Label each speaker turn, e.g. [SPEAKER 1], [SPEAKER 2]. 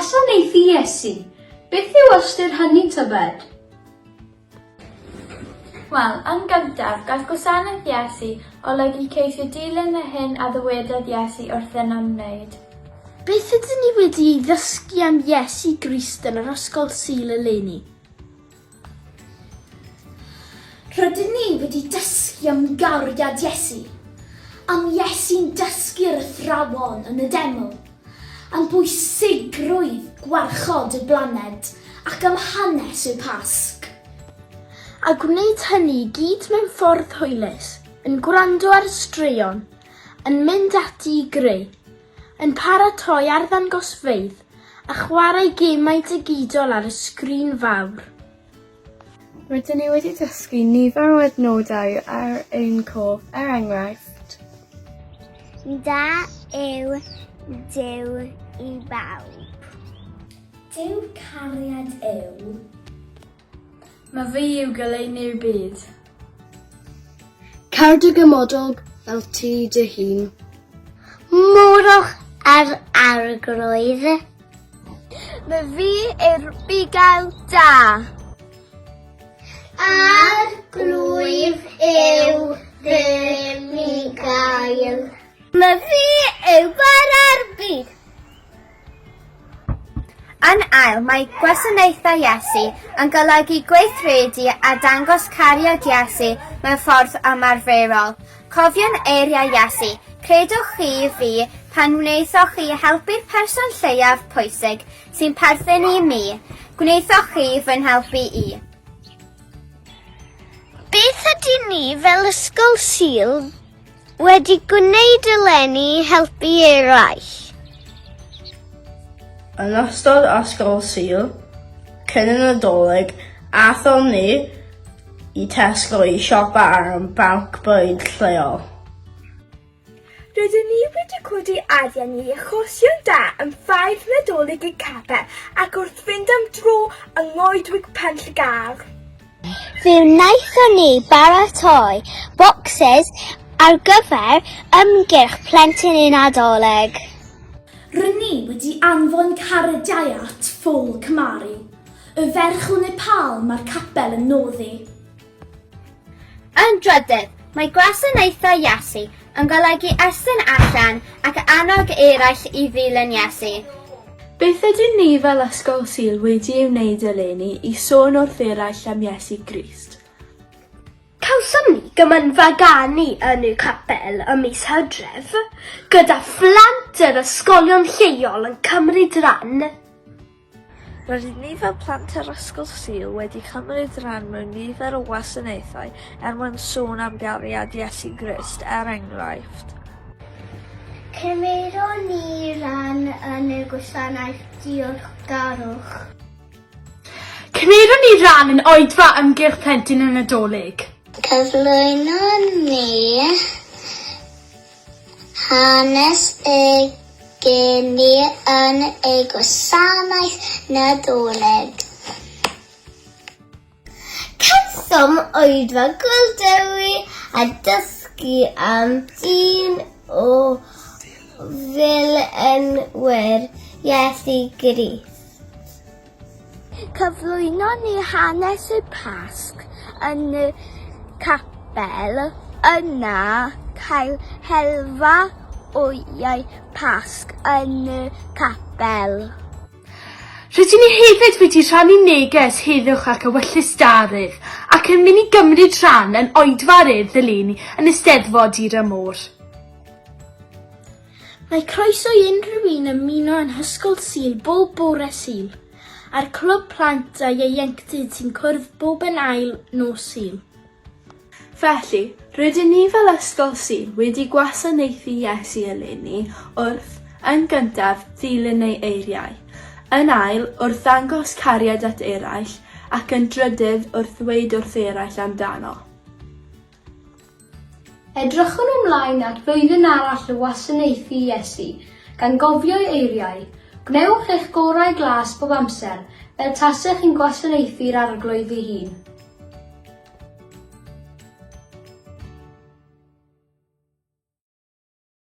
[SPEAKER 1] Gwasanaethu Iesu, beth yw ystyr hynny tybed?
[SPEAKER 2] Wel, yn gyntaf, gall gwasanaeth Iesu olygu ceisio dilyn yr hyn a ddywedodd Iesu wrthyn am wneud.
[SPEAKER 3] Beth ydyn ni wedi ei ddysgu am Iesu Grist yn yr Ysgol Sul eleni? Rydyn ni wedi dysgu am gariad Iesu, am Iesu'n dysgu'r athrawon yn y deml, am bwysigrwydd gwarchod y blaned ac am hanes y Pasg. A gwneud hynny i gyd mewn ffordd hwylus, yn gwrando ar y straeon, yn mynd ati i greu, yn paratoi arddangosfeydd a chwarae gemau digidol ar y sgrin fawr.
[SPEAKER 4] Rydyn ni wedi dysgu nifer o adnodau ar ein cof, er enghraifft.
[SPEAKER 5] Da yw Duw i bawb.
[SPEAKER 3] Duw cariad yw.
[SPEAKER 2] Mae fi yw goleuni'r byd.
[SPEAKER 4] Car dy gymodog fel ti dy hun.
[SPEAKER 5] Morwch yr Arglwydd.
[SPEAKER 3] Mae fi yw'r bugail da.
[SPEAKER 5] Arglwydd yw fy mugail. Mae fi yw bara'r byd.
[SPEAKER 6] Yn ail, mae gwasanaethau Iesu yn golygu gweithredu a dangos cariad Iesu mewn ffordd ymarferol. Cofiwn eiriau Iesu, Credwch chi fi pan wnaethoch chi helpu'r person lleiaf pwysig sy'n perthyn i mi, gwnaethoch chi fy nhelpu i.
[SPEAKER 5] Beth ydyn ni fel Ysgol Sul wedi gwneud eleni i helpu eraill?
[SPEAKER 7] Yn ystod Ysgol Sul, cyn y Nadolig, aethon ni i Tesco i siopa ar y banc bwyd lleol.
[SPEAKER 8] Rydyn ni wedi codi arian i achosion da yn Ffair Nadolig y Capel ac wrth fynd am dro yng Nghoedwig Penllegar.
[SPEAKER 5] Fe wnaethon ni baratoi bocsys ar gyfer ymgyrch Plentyn y Nadolig.
[SPEAKER 3] R'yn ni wedi anfon carediau at Ffôl Cymari, y ferch o Nepal mae'r capel yn noddi.
[SPEAKER 6] Yn drydydd, mae gwasanaethau Iesu yn golygu estyn allan ac annog eraill i ddilyn Iesu.
[SPEAKER 4] Beth ydyn ni fel Ysgol Sul wedi ei wneud eleni i sôn wrth eraill am Iesu Grist?
[SPEAKER 3] Cawsom ni gymanfa ganu yn y capel ym mis Hydref, gyda phlant yr ysgolion lleol yn cymryd rhan.
[SPEAKER 9] Rydyn ni fel plant yr Ysgol Sul wedi cymryd rhan mewn nifer o wasanaethau er mwyn sôn am gariad Iesu Grist, er enghraifft.
[SPEAKER 5] Cymeron ni ran yn y gwasanaeth diolchgarwch.
[SPEAKER 10] Cymeron ni ran yn oedfa ymgyrch Plentyn y Nadolig.
[SPEAKER 5] Cyflwynon ni Hanes y geni yn ei gwasanaeth Nadolig. Cawsom oedfa Gŵyl Dewi a dysgu am un o ddilynwyr Iesu Grist.
[SPEAKER 3] Cyflwynon ni hanes y Pasg yn y capel, yna cael helfa wyau Pasg yn y capel.
[SPEAKER 10] Rydyn ni hefyd wedi rhannu neges heddwch ac ewyllys da rydd ac yn mynd i gymryd rhan yn oedfa'r Urdd eleni yn Eisteddfod Dir y Môr.
[SPEAKER 3] Mae croeso i unrhyw un ymuno â'n Hysgol Sul bob bore Sul, a'r Clwb Plant a Ieuenctid sy'n cwrdd bob yn ail nos Sul.
[SPEAKER 4] Felly, rydyn ni fel Ysgol Sul wedi gwasanaethu Iesu eleni wrth, yn gyntaf, ddilyn ei eiriau, yn ail, wrth ddangos cariad at eraill, ac yn drydydd, wrth ddweud wrth eraill amdano.
[SPEAKER 1] Edrychwn ymlaen at flwyddyn arall o wasanaethu Iesu, gan gofio'i eiriau, Gwnewch eich gorau glas bob amser, fel tasech chi'n gwasanaethu'r Arglwydd ei hun.